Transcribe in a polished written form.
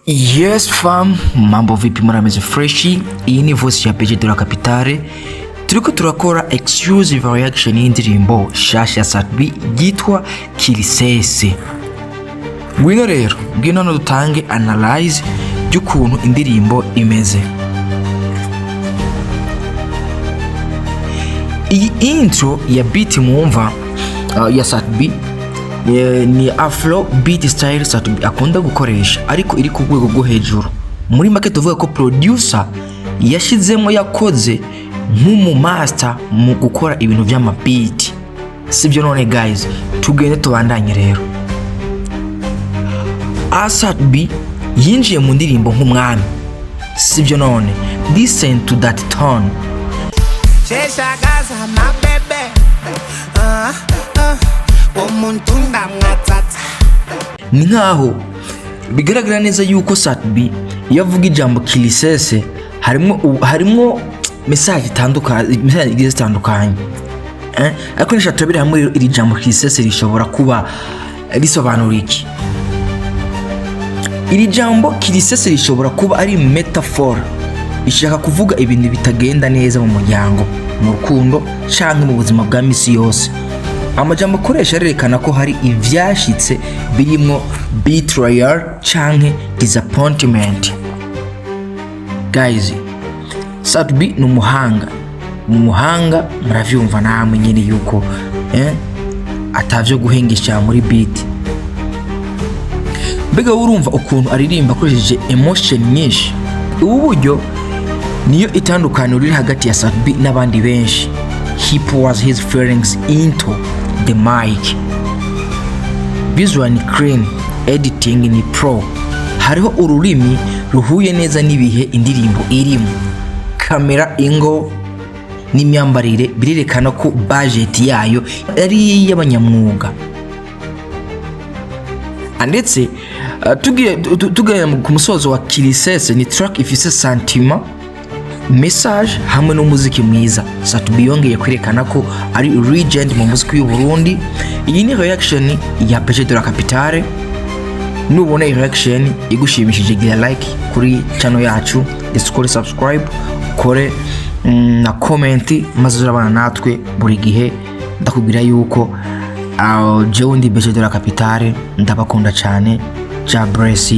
Yes fam, mambo vipi? Murameze fresh? Iyi ni voice ya PG de la Capitale. Turiko turakora exclusive reaction y'indirimbo shasha ya Sat-B yitwa Kirisese. Ngwino rero, ngwino hano dutange analyze y'ukuntu indirimbo imeze. Iyi intro ya beat mwumva ya Sat-B ni afro beat style Sat-B akunda gukoresha, ariko iri ku rwego rwo hejuru. Muri make tuvuga ko producer yashizemo, yakoze nk'umu master mu gukora ibintu by'ama beat, sibyo? None guys, tugende tubandanye rero. Sat-B yinjiye mu ndirimbo nk'umwami, sibyo? None listen to that tone. Sheshakaza mabebe, ah, ah, umuntu ndamwatsatsa. Ni nkaho bigaragara neza yuko Sat-B iyo avuga ijambo kirisese harimo message itandukanye, message zigiye zitandukanye, eh? Ariko nisha turabira hamwe rero, iri jambo kirisese rishobora kuba risobanura iki? Iri jambo kirisese rishobora kuba ari metaphor ishaka kuvuga ibintu bitagenda neza mu muryango, mu rukundo canke mu buzima bwa misi yose. Amajambo akoresha arerekana ko hari ivyashitse birimwo betrayal canke disappointment. Guys, Sat-B ni umuhanga, ni umuhanga, muravyumva namwe nyene yuko atavyo guhengesha muri beat. Mbega wowe urumva ukuntu aririmba akoresheje emotion nyinshi? Ubu buryo niyo itandukaniro riri hagati ya Sat-B n'abandi benshi. He pours his feelings into the mic. Visual ni clean, editing ni pro. Hariho ururimi ruhuye neza n'ibihe indirimbo irimo. Kamera, ingo n'imyambarire birerekana ko budget yayo ari iy'abanyamwuga. Ndetse tugiye ku musozo wa Kirisese, ni track ifise sentiment, message hamwe n'umuziki mwiza. Sat-B yongeye kwerekana ko ari legend mu muziki w'u Burundi. Iyi ni reaction ya PG de la Capitale. Nubona iyi reaction igushimishije, gira like kuri channel yacu, ndetse ukore subscribe, ukore na comment, maze uzurabana natwe buri gihe. Ndakubwira yuko jewe ndi BG de la Capitale, ndabakunda cyane. Jah bless.